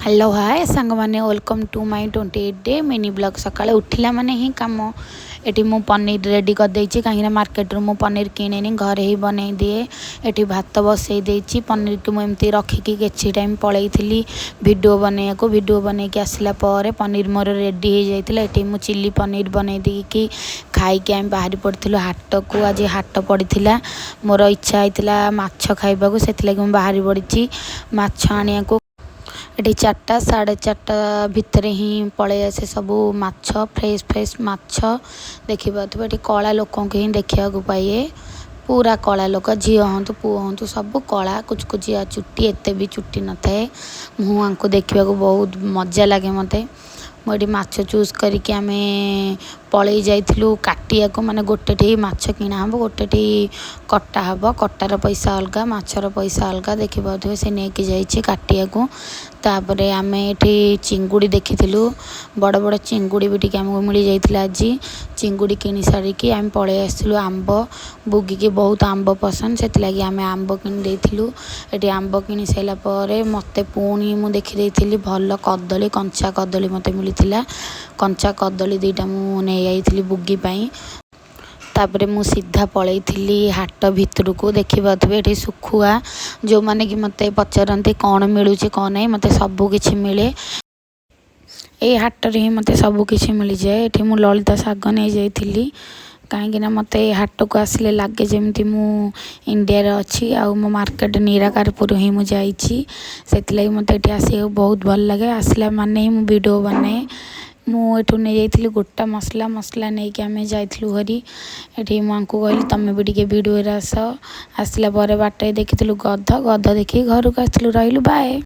Hello hi ସାଙ୍ଗମାନେ, welcome to my 28 day mini vlog। ସକାଳେ ଉଠିଲା ମାନେ ହିଁ କାମ। ଏଠି ମୁଁ ପନିର ରେଡ଼ି କରିଦେଇଛି, କାହିଁକିନା ମାର୍କେଟରୁ ମୁଁ ପନିର କିଣେନି, ଘରେ ହିଁ ବନେଇ ଦିଏ। ଏଠି ଭାତ ବସେଇ ଦେଇଛି। ପନିରକୁ ମୁଁ ଏମିତି ରଖିକି କିଛି ଟାଇମ୍ ପଳେଇଥିଲି ଭିଡ଼ିଓ ବନେଇବାକୁ। ଭିଡ଼ିଓ ବନେଇକି ଆସିଲା ପରେ ପନିର ମୋର ରେଡ଼ି ହେଇଯାଇଥିଲା। ଏଠି ମୁଁ ଚିଲି ପନିର ବନେଇ ଦେଇକି ଖାଇକି ଆମେ ବାହାରି ପଡ଼ିଥିଲୁ ହାଟକୁ। ଆଜି ହାଟ ପଡ଼ିଥିଲା। ମୋର ଇଚ୍ଛା ହେଇଥିଲା ମାଛ ଖାଇବାକୁ, ସେଥିଲାଗି ମୁଁ ବାହାରି ପଡ଼ିଛି ମାଛ ଆଣିବାକୁ। ଏଠି 4ଟା 4:30 ଭିତରେ ହିଁ ପଳେଇ ଆସେ ସବୁ ମାଛ, ଫ୍ରେଶ୍ ଫ୍ରେଶ୍ ମାଛ ଦେଖିପାରୁଥିବେ। ଏଠି କଳା ଲୋକଙ୍କୁ ହିଁ ଦେଖିବାକୁ ପାଇବେ, ପୁରା କଳା ଲୋକ। ଝିଅ ହୁଅନ୍ତୁ, ପୁଅ ହୁଅନ୍ତୁ, ସବୁ କଳା, କୁଚକୁଚିଆ ଚୁଟି, ଏତେ ବି ଚୁଟି ନଥାଏ। ମୁଁ ୟାଙ୍କୁ ଦେଖିବାକୁ ବହୁତ ମଜା ଲାଗେ ମୋତେ। ମୁଁ ଏଠି ମାଛ ଚୁଜ୍ କରିକି ଆମେ ପଳେଇ ଯାଇଥିଲୁ କାଟିବାକୁ। ମାନେ ଗୋଟେଠି ମାଛ କିଣା ହେବ, ଗୋଟେଠି କଟା ହେବ। କଟାର ପଇସା ଅଲଗା, ମାଛର ପଇସା ଅଲଗା। ଦେଖିପାରୁଥିବେ, ସେ ନେଇକି ଯାଇଛି କାଟିବାକୁ। ତାପରେ ଆମେ ଏଠି ଚିଙ୍ଗୁଡ଼ି ଦେଖିଥିଲୁ। ବଡ଼ ବଡ଼ ଚିଙ୍ଗୁଡ଼ି ବି ଟିକେ ଆମକୁ ମିଳିଯାଇଥିଲା ଆଜି। ଚିଙ୍ଗୁଡ଼ି କିଣି ସାରିକି ଆମେ ପଳେଇ ଆସିଥିଲୁ ଆମ୍ବ। ବୁଗିକି ବହୁତ ଆମ୍ବ ପସନ୍ଦ, ସେଥିଲାଗି ଆମେ ଆମ୍ବ କିଣି ଦେଇଥିଲୁ। ଏଠି ଆମ୍ବ କିଣି ସାରିଲା ପରେ ମୋତେ ପୁଣି ମୁଁ ଦେଖିଦେଇଥିଲି ଭଲ କଦଳୀ, କଞ୍ଚା କଦଳୀ ମୋତେ ମିଳିଥିଲା। କଞ୍ଚା କଦଳୀ ଦୁଇଟା ମୁଁ ନେଇଯାଇଥିଲି ବୁଗି ପାଇଁ। ତାପରେ ମୁଁ ସିଧା ପଳେଇଥିଲି ହାଟ ଭିତରକୁ। ଦେଖିପାରୁଥିବେ, ଏଠି ଶୁଖୁଆ। ଯେଉଁମାନେ କି ମୋତେ ପଚାରନ୍ତି କ'ଣ ମିଳୁଛି, କ'ଣ ନାହିଁ, ମୋତେ ସବୁ କିଛି ମିଳେ। ଏଇ ହାଟରେ ହିଁ ମୋତେ ସବୁ କିଛି ମିଳିଯାଏ। ଏଠି ମୁଁ ଲଳିତା ଶାଗ ନେଇଯାଇଥିଲି, କାହିଁକିନା ମୋତେ ଏ ହାଟକୁ ଆସିଲେ ଲାଗେ ଯେମିତି ମୁଁ ଇଣ୍ଡିଆରେ ଅଛି ଆଉ ମୋ ମାର୍କେଟ ନିରାକାରପୁର ହିଁ ମୁଁ ଯାଇଛି। ସେଥିଲାଗି ମୋତେ ଏଠି ଆସିବାକୁ ବହୁତ ଭଲ ଲାଗେ। ଆସିଲା ମାନେ ହିଁ ମୁଁ ଭିଡ଼ିଓ ବନାଏ। ମୁଁ ଏଠୁ ନେଇଯାଇଥିଲି ଗୋଟା ମସଲା। ମସଲା ନେଇକି ଆମେ ଯାଇଥିଲୁ ଘରି। ଏଠି ମୁଁ ୟାଙ୍କୁ କହିଲି, ତୁମେ ବି ଟିକେ ଭିଡ଼ିଓରେ ଆସ। ଆସିଲା ପରେ ବାଟରେ ଦେଖିଥିଲୁ ଗଧ। ଗଧ ଦେଖିକି ଘରକୁ ଆସିଥିଲୁ। ରହିଲୁ, ବାଏ।